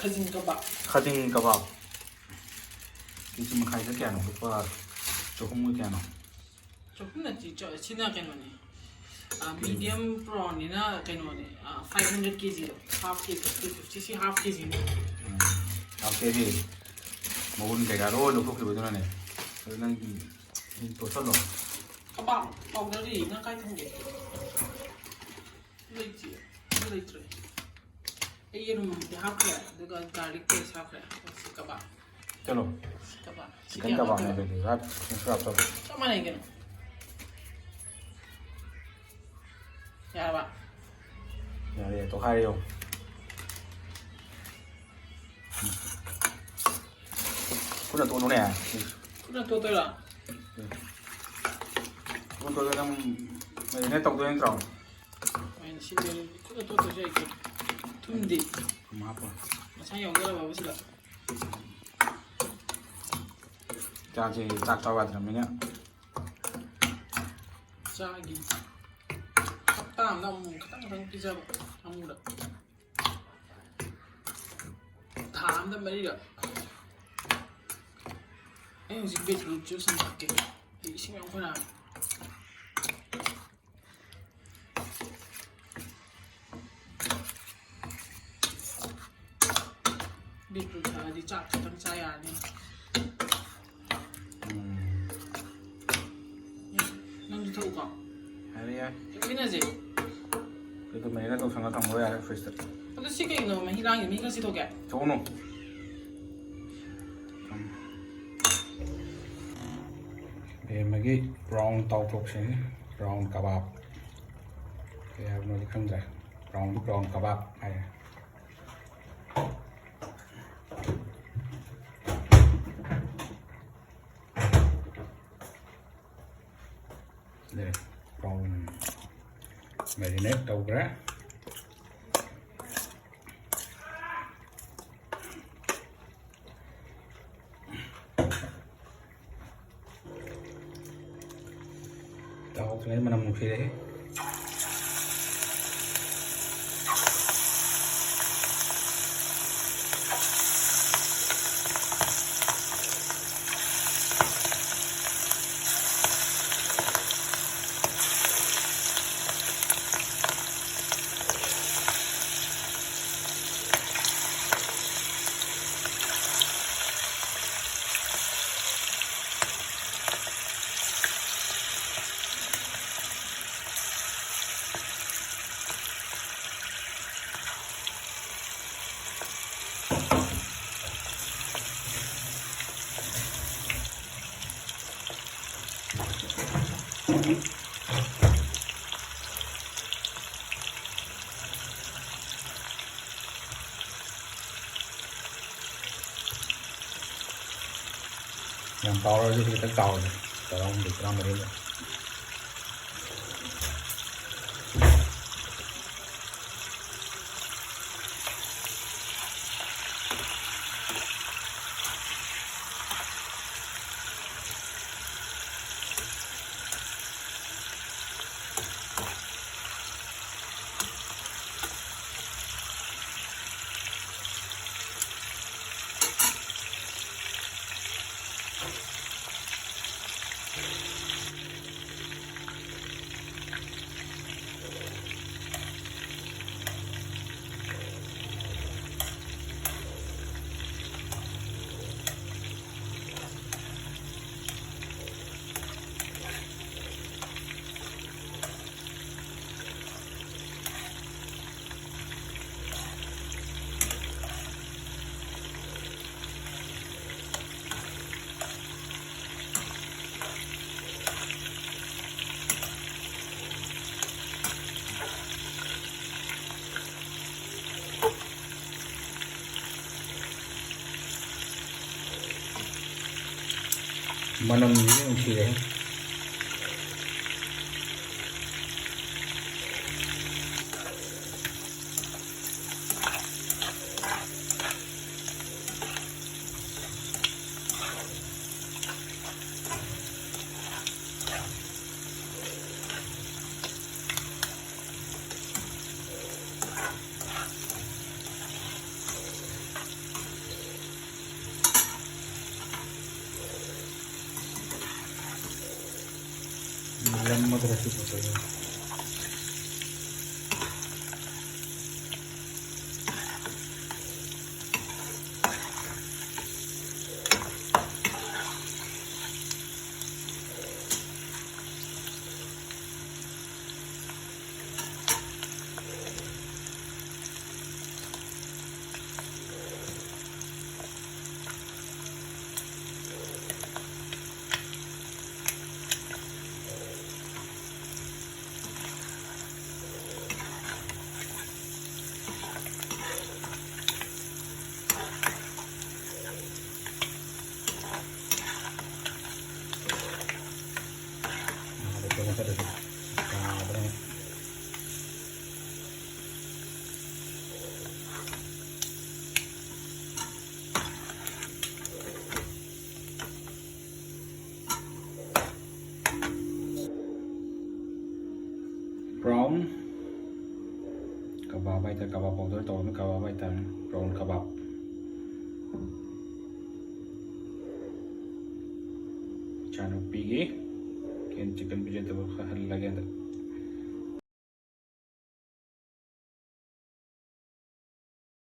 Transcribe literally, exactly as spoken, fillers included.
ꯈꯥꯖꯤꯡ ꯀꯕꯥꯕ꯫ ꯈꯥꯖꯤꯡ ꯀꯕꯥꯕ꯫ ꯀꯦꯖꯤ ꯃꯈꯥꯏꯗ ꯀꯌꯥꯅꯣ? ꯂꯨꯄꯥ ꯆꯍꯨꯝꯒ ꯀꯌꯥꯅꯣ? ꯆꯍꯨꯝ ꯅꯠꯇꯦ, ꯆ-, ꯁꯤꯅ ꯀꯩꯅꯣꯅꯦ꯫ ꯑ, medium brownꯅꯤꯅ ꯀꯩꯅꯣꯅꯦ, ꯑ, five hundred ꯀꯦꯖꯤꯗꯣ, half ꯀꯦꯖꯤ, two fifty, ꯁꯤ half ꯀꯦꯖꯤꯅꯦ꯫ ꯎꯝ, half ꯀꯦꯖꯤ꯫ ꯃꯒꯨꯟ ꯀꯩꯀꯥ ꯂꯣꯏ ꯂꯧꯊꯣꯛꯈꯤꯕꯗꯨꯅꯅꯦ꯫ ꯑꯗꯨ ꯅꯪ ꯇꯣꯠꯁꯜꯂꯣ꯫ ꯀꯕꯥꯕ powderꯗꯤ ꯅꯪ ꯀꯥꯏ ꯊꯝꯒꯦ? ꯂꯩꯇꯦ꯫ ꯑꯗꯨ ꯂꯩꯇ꯭ꯔꯦ꯫ ꯑꯩ ꯌꯦꯔꯨꯝꯗꯤ ꯍꯥꯞꯈ꯭ꯔꯦ, ꯑꯗꯨꯒ garlic paste ꯍꯥꯞꯈ꯭ꯔꯦ꯫ ꯁꯤ ꯀꯕꯥꯕ꯫ ꯆꯂꯣ꯫ ꯁꯤ ꯀꯕꯥꯕ꯫ ꯁꯤ chicken ꯀꯌꯥ ꯀꯕꯥꯕꯅꯦ ꯍꯥꯞꯇꯣꯏꯕ? ꯑꯗꯨꯗꯤ꯫ Half, half, half. ꯆꯞ ꯃꯥꯟꯅꯩ ꯀꯩꯅꯣ꯫ ꯌꯥꯔꯕ? ꯌꯥꯔꯦ, ꯇꯣꯈꯥꯏꯔꯦ ꯌꯦꯡꯉꯣ꯫ ꯈꯨꯠꯅ ꯇꯣꯠꯂꯨꯅꯦ꯫ ꯈꯨꯠꯅ ꯇꯣꯠꯇꯣꯏꯔꯣ? ꯈꯨꯠꯅ ꯇꯣꯠꯂꯒ ꯅꯪ marinate ꯇꯧꯗꯣꯏ ꯅꯠꯇ꯭ꯔꯣ? ꯍꯣꯏꯅꯦ, ꯁꯤꯗꯤ ꯈꯨꯠꯅ ꯇꯣꯠꯇ꯭ꯔꯁꯨ ꯌꯥꯏ ꯀꯩꯅꯣ꯫ ꯊꯨꯝꯗꯤ? ꯊꯨꯝ ꯍꯥꯞꯄꯣ꯫ ꯃꯁꯥ ꯌꯥꯎꯖꯔꯕꯕ ꯁꯤꯗ? ꯆꯥꯁꯦ, ꯆꯥꯛ ꯆꯥꯎ ꯌꯥꯗ꯭ꯔꯕꯅꯤꯅ꯫ ꯆꯥꯒꯤ꯫ ꯍꯞꯇꯥ ꯑꯃꯗ ꯑꯃꯨꯛ ꯈꯤꯇꯪ ꯈꯤꯇꯪ ꯄꯤꯖꯕ ꯑꯃꯨꯛꯂꯛ꯫ ꯊꯥ ꯑꯃꯗ ꯃꯔꯤꯔꯛ꯫ ꯑꯩ ꯍꯧꯖꯤꯛ beetroot juice ꯑꯃ ꯊꯛꯀꯦ꯫ ꯑꯩ ꯏꯁꯤꯡ ꯌꯥꯝ ꯈꯣꯏꯔꯥꯡꯉꯦ꯫ Beetroot ꯊꯛꯑꯗꯤ ꯆꯥꯛ ꯈꯤꯇꯪ ꯆꯥ ꯌꯥꯔꯅꯤ꯫ ꯎꯝ꯫ ꯅꯪꯁꯨ ꯊꯛꯎꯀꯣ꯫ ꯌꯥꯔꯦ, ꯌꯥꯔꯦ꯫ ꯊꯛꯃꯤꯟꯅꯁꯦ꯫ ꯑꯗꯨ marinate ꯇꯧꯁꯜꯂ ꯊꯝꯈ꯭ꯔꯣ ꯌꯥꯔꯦ fridgeꯇ꯫ ꯑꯗꯨ ꯁꯤ ꯀꯩꯅꯣ ꯃꯍꯤ ꯂꯥꯡꯉꯤ? ꯃꯍꯤ ꯈꯔ ꯁꯤꯊꯣꯛꯀꯦ꯫ ꯊꯣꯛꯎꯅꯨ꯫ ꯕꯦꯝꯃꯒꯤ brown ꯇꯥꯎꯊꯣꯛꯁꯤꯅꯤ꯫ Brown ꯀꯕꯥꯕ꯫ ꯀꯩ ꯍꯥꯏꯕꯅꯣꯗꯤ ꯈꯪꯗ꯭ꯔꯦ꯫ Brownꯗꯤ brown ꯀꯕꯥꯕ ꯍꯥꯏꯔꯦ꯫ ꯂꯩꯔꯦ꯫ Brown marinate ꯇꯧꯈ꯭ꯔꯦ꯫ ꯇꯥꯎꯗ꯭ꯔꯤꯉꯩ ꯃꯅꯝ ꯅꯨꯡꯁꯤꯔꯛꯑꯦ꯫ ꯌꯥꯝ ꯇꯥꯎꯔꯁꯨ ꯈꯤꯇꯪ ꯇꯥꯎꯔꯁꯦ꯫ ꯇꯔꯥꯍꯨꯝꯗꯣꯏ, ꯇꯔꯥꯃꯔꯤꯃꯨꯛ꯫ ꯃꯅꯝꯁꯤꯁꯨ ꯅꯨꯡꯁꯤꯔꯦ꯫ ꯃꯨꯜꯂꯝꯃꯗ꯭ꯔꯁꯨ ꯐꯖꯩ꯫ ꯀꯕꯥꯕ ꯍꯥꯏꯇꯥꯔꯦ, ꯀꯕꯥꯕ powder ꯇꯧꯔꯒ ꯀꯕꯥꯕ ꯍꯥꯏꯇꯥꯔꯦ, brown ꯀꯕꯥꯕ꯫ ꯏꯆꯥꯅꯨꯄꯤꯒꯤ ꯀꯦꯟ ꯆꯤꯛꯀꯟ ꯄꯤꯖꯗꯕ ꯈꯔ ꯍꯜꯂꯒꯦ ꯍꯟꯗꯛ꯫